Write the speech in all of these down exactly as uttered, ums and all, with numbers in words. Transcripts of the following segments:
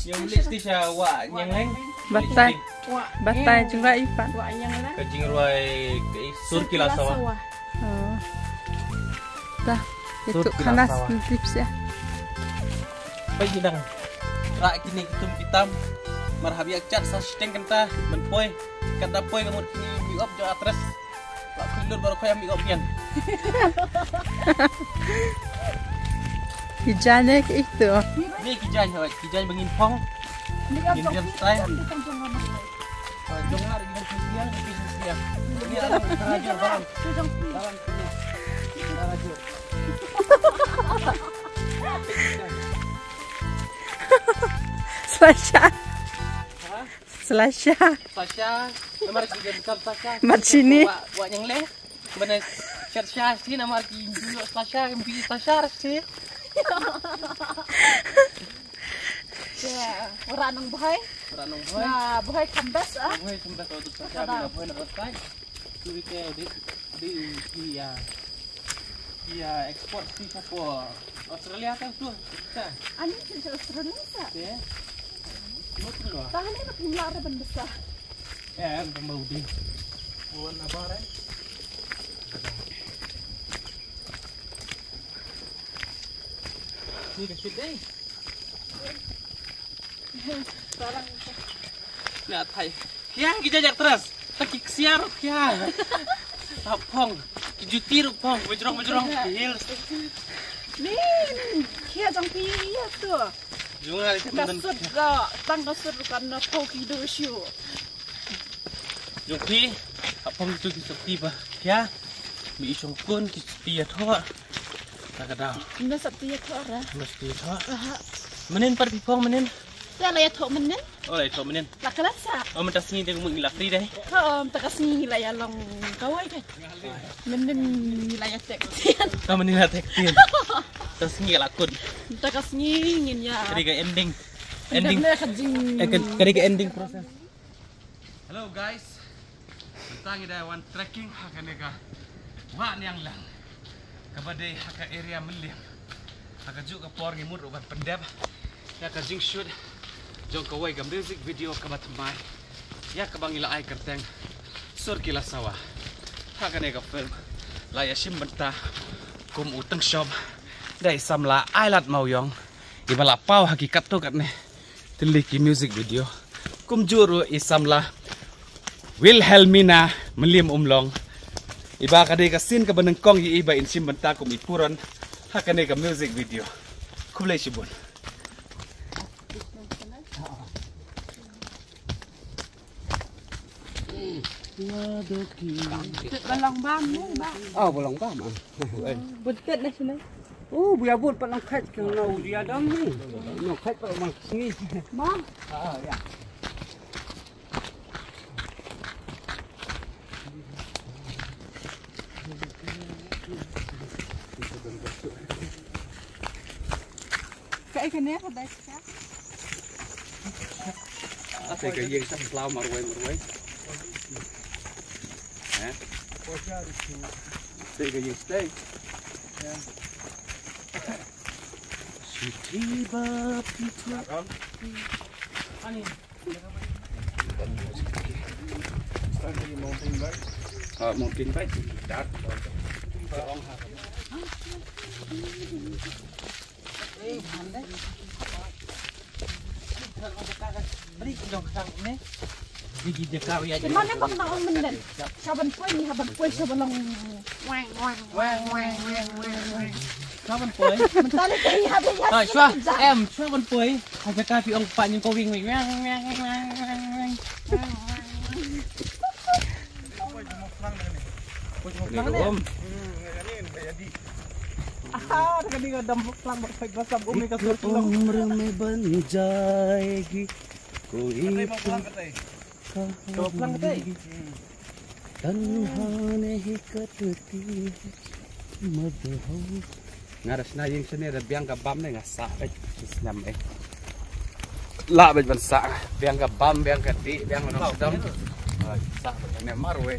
Ïa u leh sha Wah Ñiangleng. Batai. Batai jong Wah Ipa. Ka jingrwai ka i Sur Ki La Sawa. Oh. Dah. Itu khalas nitip sia. Peit ki dang rah kine ki tum ki tam. Mar hap ïa kjat sa shiteng kynta ban poi. Kat da poi ka mut kine ki op jong actress. Ba khoi lut baroh khoi am i gop biang. Ki jaiñ eh ki itu. Ni ki jaiñ hoi, ki jaiñ ba ngin phong. Ngin jam style. Jong nga ngin phong biang, ngin phong biang. Ni alang tarajur balang. Balang sini. Tarajur. Slasha. Ha? Slasha. Slasha. Namar ki jam kam Slasha. Mat sini. Wah, wah nyang leh. Bana Slasha sini namar ki julu Slasha, ki Slasha sini. Ya, orang nang bahai. Orang nang bahai. Nah, bahai kambas ah. Bahai kambas tu Slasha, bahai nak bahai. Tu kita di di di ya. Ïa export sha Australia kan tu. Ani sha Australia sa. Te. Lo tu lo. Tahan ni nak pula ada benda besar. Eh, benda udah. Buat apa eh? Ni kasih deh. Nga thai. Khia ki jajak teras. Ta ki ksiar khia. Ta phong. Ki juti ruh phong. Bajrong bajrong. Hil. Ni khia jong ki ya tu. Jong nga ka sut ga tang ka sut kan na phong ki do shu. Jong ki. Ta phong tu ki sut ti ba. Khia. Mi i shong kun ki sut ti ya thoh. Ta ka daw. Ina sut ti ya thoh ra. Ina sut ti ya thoh. Aha. Manin par pi phong manin. Te la ïathoh mynnin. Oh, la ïathoh mynnin. La ka la sah. Oh, mynta sngi te ka mut ngi la free dei. Ha, oh, mynta ka sngi ngi la ïalong kawei dei. Mynnin ngi la ïatek tian. Ka mynnin la tek tian. Mynta sngi la kut. Mynta ka sngi ngin ïa. Ka dei ka ending. Ending. Ka dei ka jing. Eh, ka, ka dei ka ending process. Hello guys. Mynta ngi dei wan trekking ha kane ka Wah Ñiangleng. Kaba dei ha ka area Mylliem. Ha kajuh ka por ngi mut ruh ban pyndep ïa ka jingshoot jong kawei ka music video kaba thymmai. Ïa kaba ngi la ai kyrteng Sur Ki La Sawa. Ha kane ka film la ïashim bynta kum u Tyngshop da i samla Ailad Mawïong. Iba la paw ha ki katto katne tylli ki music video. Kumjuh ruh i samla Wilhelmina Mylliem Umlong. Iba ka dei ka scene kaba nyngkong ïa iba in shim bynta kum i Puron ha kane ka music video. Khublei shibun. Balong bam ne ba. Oh, balong bam. Ah. Butet na sini. Oh, buya bun pat lang khat ke ngau dia dam ni. Ngau khat pat mang sini. Ma. Ah, ya. Kaei kane ka dei ka. Te ka ïing sa slaw marwei marwei. Ha? Te ka ïing stay. Siti ba pita. Ani. Mountain bike. Ah, mountain bike. Dak. Te mane bang na ong mynden. Shaban poi ni haban poi shaban long. Wang wang wang wang wang wang. Shaban poi. Mentale te ya be ya. Ah, shwa. Em, shaban poi. Ha jaka phi ong pa nyung ko wing wing. Wang wang wang wang wang. Ni rum. Ah, ka ding ka dam plang ba phai ba sab umi ka sur long. Umr me ban jayegi koi. Ka plang ka tai. Tanha nahi katati madhao. Nga da shna ïing shane da biang ka bam ne nga sah beit snem eh. Lah beit ban sah biang ka bam biang ka dih biang nong sdom. Sah beit ne marwei.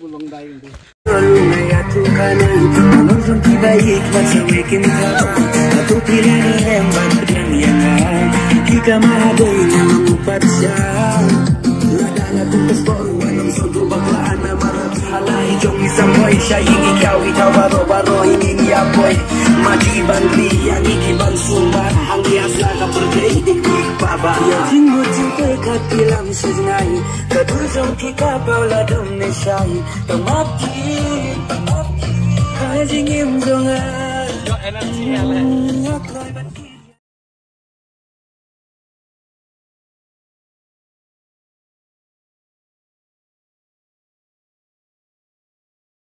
Bulong dai ngi. Ru nga ïa tu ka nang, nang jong ki ba ik mat sa wei kim ka ba. Ka tu phi la ni em ba ka diang ïa nga. Ki ka ma ha dei nang nang u pat sha. Lada la tu ka spor wa nang so tu bak la ana mara. Hala i jong i sam boy sha i ni kiaw i thaw baro baro i ni ni ap boy. Ma ji ban ri ïa ni ki ban sumbar hang ïa sa ka pyrthei dik dik ba ba. Ïa jing mo jing pyrkhat ki lam shu jngai. Ka dur jong ki ka paw la dum ne shai. Tang map ki, tang map ki. Ha jingim jong nga. Your energy, Alex. Nga kloi ban